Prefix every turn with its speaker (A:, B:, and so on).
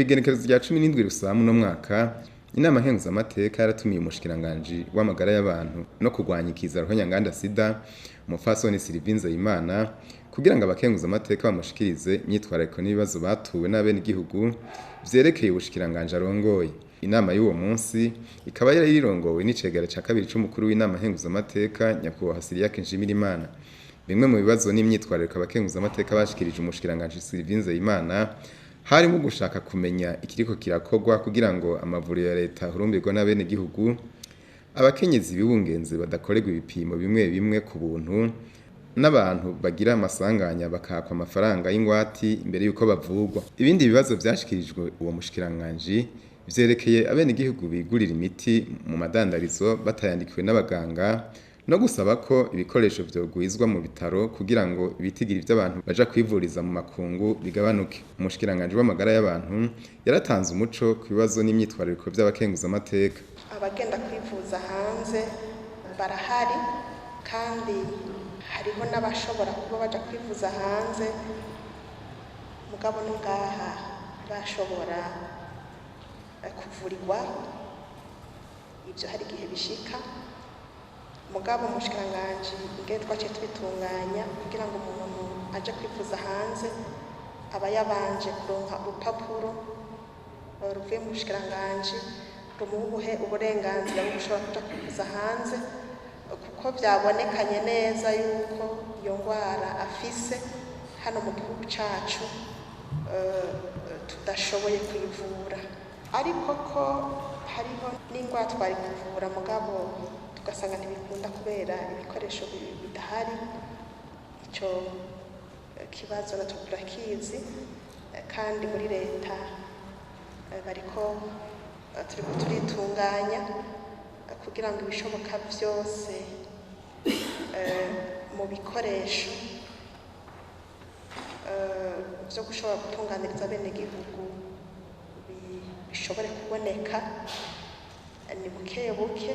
A: Kw'igenekerezo rya 17 Rusamu no mwaka, inama nkenguzamateka yaratumiye umushikiranganji w'amagara y'abantu no kurwanya ikiza ruhonyanganda sida, umupfasoni Sylvie Nzeyimana, kugira ngo abakenguzamateka bamushikirize imyitwarariko n'ibibazo batuwe n'abenegihugu vyerekeye ubushikiranganji arongoye. Inama y'uwo munsi ikaba yari irongowe n'icegera ca kabiri c'umukuru w'inama nkenguzamateka, nyakubahwa Cyriaque Nshimirimana. Bimwe mu bibazo n'imyitwarariko abakenguzamateka bashikirije umushikiranganji Sylvie Nzeyimana harimo gushaka kumenya ikiriko kirakorwa kugira ngo amavuriro ya leta ahurumbirwe n'abenegihugu, abakenyezi bibungenze badakorerwa ibipimo bimwe bimwe ku buntu, n'abantu bagira amasanganya bakakwa amafaranga y'ingwati imbere y'uko bavurwa. Ibindi bibazo vyashikirijwe uwo mushikiranganji vyerekeye abenegihugu bigurira imiti mu madandarizo batayandikiwe n'abaganga, no gusaba ko ibikoresho vyogwizwa mu bitaro kugira ngo ibitigiri vy'abantu baja kwivuriza mu makungu bigabanuke. Umushikiranganji w'amagara y'abantu yaratanze umuco ku bibazo n'imyitwarariko vy'abakenguzamateka.
B: Abagenda kwivuza hanze barahari, kandi hariho n'abashobora kuba baja kwivuza hanze mugabo no ngaha bashobora kuvurirwaho. Ivyo hari igihe bishika, mugabo umushikiranganji ingene twaciye tubitunganya kugira ngo umuntu aje kwivuza hanze aba yabanje kuronka urupapuro ruvuye mu bushikiranganji rumuha uburenganzira bwo gushobora kuja kwivuza hanze, kuko vyabonekanye neza yuko iyo ngwara afise hano mu gihugu cacu tudashoboye kuyivura. Ariko ko hariho n'ingwara twari kuvura mugabo tugasanga ntibikunda kubera ibikoresho bidahari. Ico kibazo natwo turakizi, kandi muri leta bariko turiko turitunganya kugira ngo ibishoboka vyose mu bikoresho vyo gushobora gutunganiriza abenegihugu bishobore kuboneka. Ni buke buke.